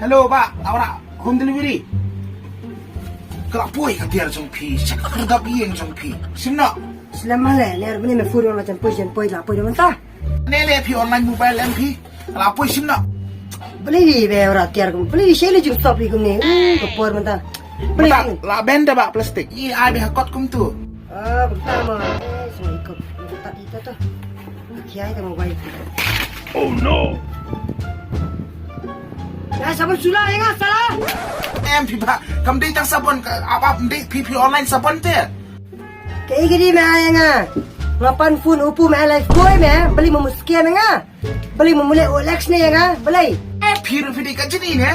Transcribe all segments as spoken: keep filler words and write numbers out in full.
Hello, bah, ora home delivery. Ka la poi ka tiar jong phi, sha ka khyrdop ïing jong phi. Shim noh. Slem male, ner bini me phone la jan poi, jan poi, la poi da mynta. Ne le phi online mobile em phi. Ka la poi, shim noh. Beli di be ora tiar kum, beli di sheli jung stop di kum ni. Uh, ka por mynta. Beli. Mynta di la ben da bah plastik. I ai be ha kot kum tu. Ah, mynta ma. Eh, so ikop. Mynta di tu tu. Kiai ka mobile. Oh no. Ya, sabon sula ïa nga, sala. Em phi bah, kam dei tang sabon, ka ap ap dei phi phi online sabon te. Kaei ka dei me ïa nga. Nga pan phone Oppo me Lifebuoy me, beli mo scam ïa nga. Beli mo mule Olex ne ïa nga, beli. Eh, phi ruh phi dei ka jini ne.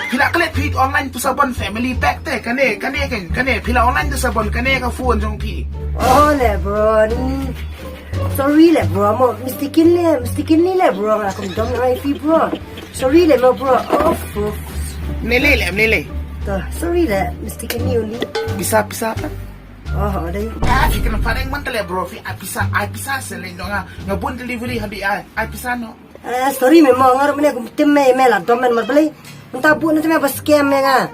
Phi la klet phi online tu sabon family pack te, kane, kane, kane, kane. Phi la online tu sabon, kane ka phone jong phi. Oh, le bro, ni. Sorry le bro, mo mistakenly, mistakenly le bro, nga kum dom na phi bro. Sorry le mo bro. Oh, fuck. Mlele le, mlele. To, sorry le, mistakenly only. Pisa, pisa apa? Oh, dei. Ah, phi kena pareng man le bro, phi ai pisa, ai pisa se le nga, nga bun delivery ha bi ai, ai pisa noh. Eh, sorry me mo, nga ruh mane kum tim me, me la dom men mar beli. Mynta bun na te me ba scam me nga.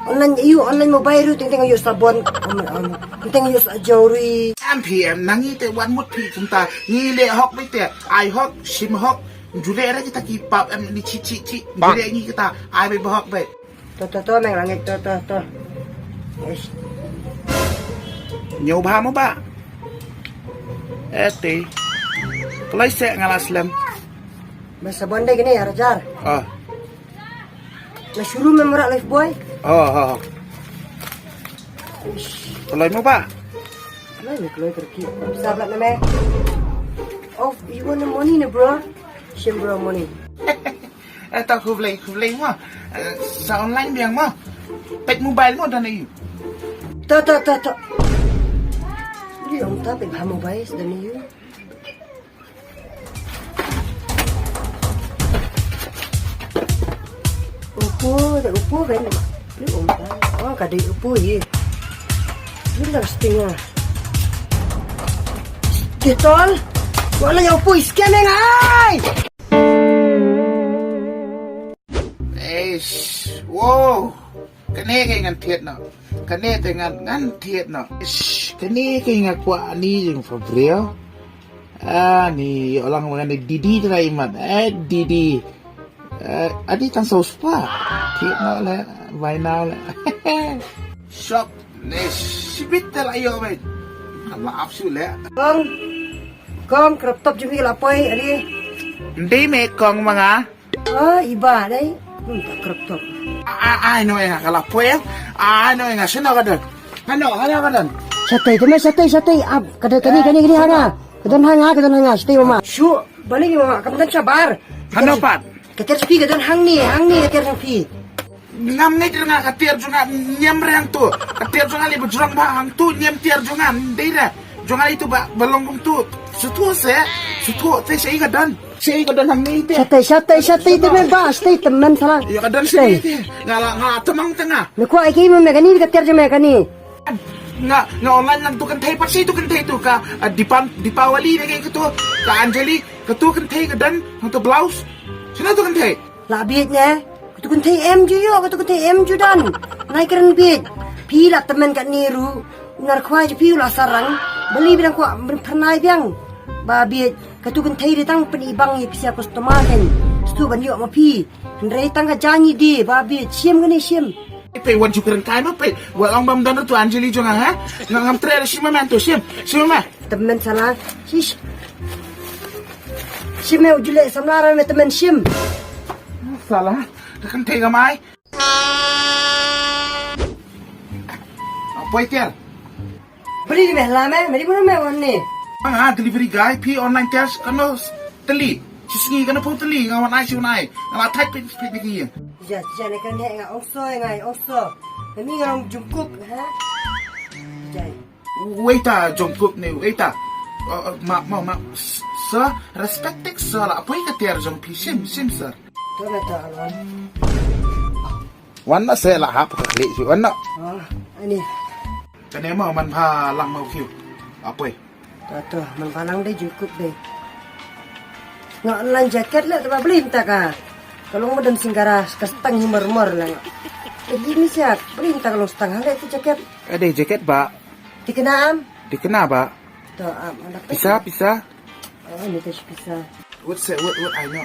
Online ïa u, online mobile ruh, teng teng ïa u sabon. Teng teng ïa u sa jewelry. Em phi em, nang ite wan mut phi kumta. Ngi le hok beit te, ai hok, shim hok. Jule re kita ki pap em ni chi chi chi. Jule ngi kita, ai beit ba hok beit. To, to, to, meng langit, to, to, to. Eish. Ñiew bha mo bah. Eh, te. Kloi se nga la slem. Ba sabon dei kane, ar hajar. Ah. La shuru me mura Lifebuoy. Oh, oh, oh. Kloi mo bah. Kloi me, kloi terki. Sabla na me. Oh, you want the money ne, bro? Shim bro money. Eh, to khublei, khublei mo. Eh, sa online biang mo. Pet mobile mo dan ayu. To, to, to, to. Ni ong ta pet ha mobile dan ayu. Oppo, da Oppo ben. Ni ong ta. Oh, ka dei Oppo ye. Ni dah setengah. Detol. Wala ya Oppo scam ai. Eish, wow. Kane ka ngan thied noh. Kane te ngan, ngan thied noh. Eish, kane ka nga kwah ani jingfabriel. Ani, olang ngan didi trai mat. Eh, didi. Eh, ani tang sau spa. Thied noh le, buy now le. Shop, ne, shibit te la ïoh, mate. Kam la ap shu le. Kong, kong, crop top jong phi la poi, ani. Ndi me kong ma nga. Ah, iba dei. Hmm, ta krep tok. Ah, ah, ai no ïa nga ka la poi. Ah, ai no ïa nga, shano ka don. Hano, hano ka don. Shatei te me, shatei, shatei. Ab, ka don kane, kane, kane, hanga. Ka don hanga, ka don hanga, shatei mama. Shu, bali ni mama, kam don shabar. Hano pat. Ka tiar jong phi ka don hangne, hangne ka tiar jong phi. Ngam ngeit re nga ka tiar jong nga, niam re hangto. Ka tiar jong nga le ba jrong ba hangto, niam tiar jong nga, dei re. Jong nga itu ba, ba long kumto. Suthuh se, suthuh te shaei ka don. Shaei ka don hangne te. Shatei, shatei, shatei te me ba, shatei te men sala. Ïa ka don shaei te. Nga la, nga la tymmen te nga. Me kwah ai ki me me kane ka tiar jong me kane. Nga, nga online lang tu kynthei pat shaei tu kynthei tu ka, ah, Dipan, Dipawali ne ka tu. Ka Anjali, ka tu kynthei ka don, hangto blouse. Shano tu kynthei? La bieit ne. Katu kynthei em ju ïoh, katu kynthei em ju don. Nai kren bieit. Phi la tymmen katne ruh. U nar khwai jong phi u la sarang. Bali biang kwah pynphyrnai biang. Ba bieit. Katu kynthei dei tang pynibang ïa pisa customer kan. Stu ban ïoh ma phi. Hynrei tang ka jaiñ ïa dei. Ba bieit. Shim kane shim. Pei wan ju kren kai ma pei. Wat ong bam don tu Anjali jong nga ha. Nga ngam treh shim ma man tu shim. Shim ma. Tymmen sala. Shish. Shim me u ju leh samla ra me tymmen shim. Sala. Ka kynthei ka mai. Poi tiar. Bri me la me, me di bun me wan ni. Nga delivery guy phi online cash kano teli. Shisngi kano pho teli nga wan ai shu nai. Nga la thait pit pit ni ki. Ja, ja ne kan he nga ong so nga ong so. Ni nga ong Jungkook ha. Jai. Waiter Jungkook ne, waiter. Uh, uh, ma, ma, ma, s-, sir, respected sir, la poi ka tiar jong phi, shim, shim, sir. To na to, alwan. Wan na se la hap ka klik si wan na. Ah, ani. Kane ma man pha lang ma phi. La poi. To, to, man pha lang dei Jungkook dei. Nga online jacket le, to ba beli mynta ka. Ka long madan singkara, ka stang hi marmar lang. Lagi ni siap, beli minta ka long stang, hale tu jaket. Ada jaket, Bah. Dikena am? Dikena, Bah. Tu am, anak. Pisa, pisa. Oh, ini tu pisa. What say, what, what I know.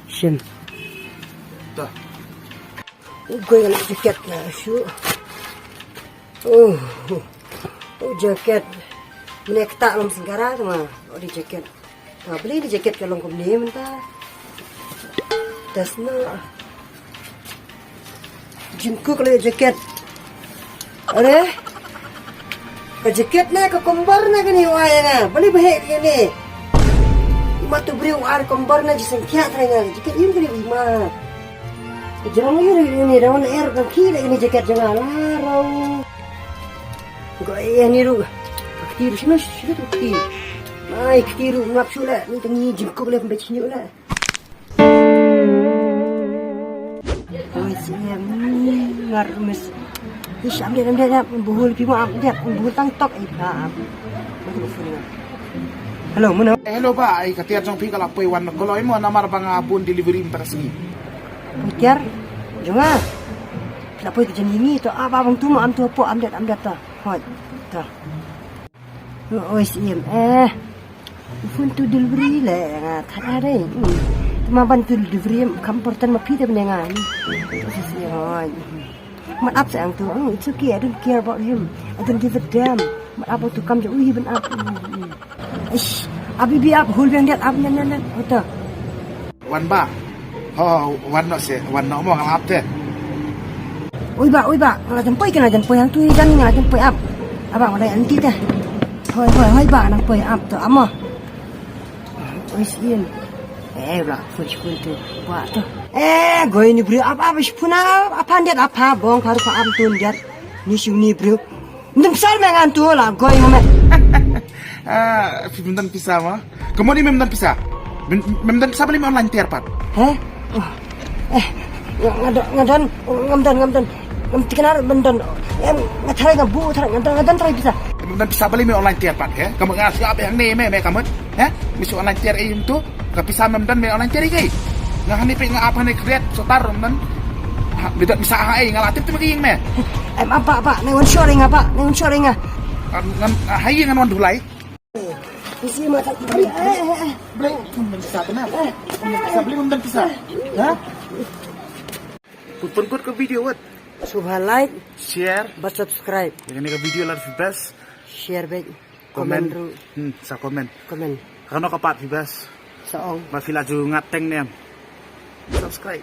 Shin. Tu. Ugoi ka jaket na shu. Oh, oh, jaket. Mene kata long singkara tu ma. Oh, di jaket. Ah, beli di jaket ka long kumne mynta. Dasna. Jingkuk le jaket. Are? Ka jaket na ka kumbar na kani wa ya na. Beli bahek kani. Ima tu beri wa ar kumbar na jisengkya trai na. Jaket yun kani ima. Jong yun kani dawan er kani le kani jaket jong ala rau. Ko eh ni ru. Kti ru sino sino tu kti. Ai kti ru ngap shu le. Ni tangi jingkuk le pembechinyo le. Oi, siang, ngar mes. Ish, am dia, am dia, am buhul pima, am dia, am buhul tang tok, eh, ba, am. Hello, mano? Eh, hello, Bah, ai, ka tiar jong phi ka la poi wan, ko loi mo, namar ba nga bun delivery mynta ka sngi. Tiar, jong nga. La poi ka jani ni, to, ah, ba, bang tu mo, am tu po, am dia, am dia, to. Hoi, to. Oi, sim, eh. Phone to delivery le, nga that a dei. Hmm. Ma ban to delivery, kam important ma phi te bne nga. Oi, sim, oi. Mat ap sa ang tu. Oh, it's okay. I don't care about him. I don't give a damn. Mat ap tu kam je ui ban ap. Hmm, hmm. Ish, abi bi ap hul biang diat ap nan nan nan. Ota. Wan ba. Ho, wan no se, wan no mo ngalap te. Oi ba, oi ba, nga jan poi kena jan poi hang tu jan nga jan poi ap. Aba ngalai anti te. Hoi, hoi, hoi ba nang poi ap to amo. Oi sin. Eh, ba, fun fun tu. Ba to. Eh, goi ni bri ap ap fun ap ap han diat ap ha bong karu pa ap tun diat. Ni shu ni bri. Mdem sal me ngan tu la goi mo me. Ah, phi mdem pisa mo. Kamu ni mdem pisa. Mdem pisa beli me online tiar pat. Heh? Eh, ngadon ngadon ngadon ngadon. Ngam tiknar mdon. Em ngatrai ngabu trai ngadon ngadon trai pisa. Mdem pisa beli me online tiar pat he. Kamu ngasih apa yang ni me me kamu? He? Misi online tiar em tu. Ka pisa mem don me online tiar igi. Nga hani pe nga ap hani create sotar mem don. Ha, bidot misa ha ai nga la tip tip igi me. Em apa apa ne wan sure nga apa ne wan sure nga. Ngan hai ngan wan dulai. Isi mata. Beli mem don pisa kena. Mem don pisa beli mem don pisa. Ha? Pun pun kut ke video wat. Subha like, share, ba subscribe. Yang ini ke video lah best. Share back. Comment. Comment ru. Hmm, sa comment. Comment. Kano ka pat phi best. Sa ong. Ba phi la ju ngat teng nem. Subscribe.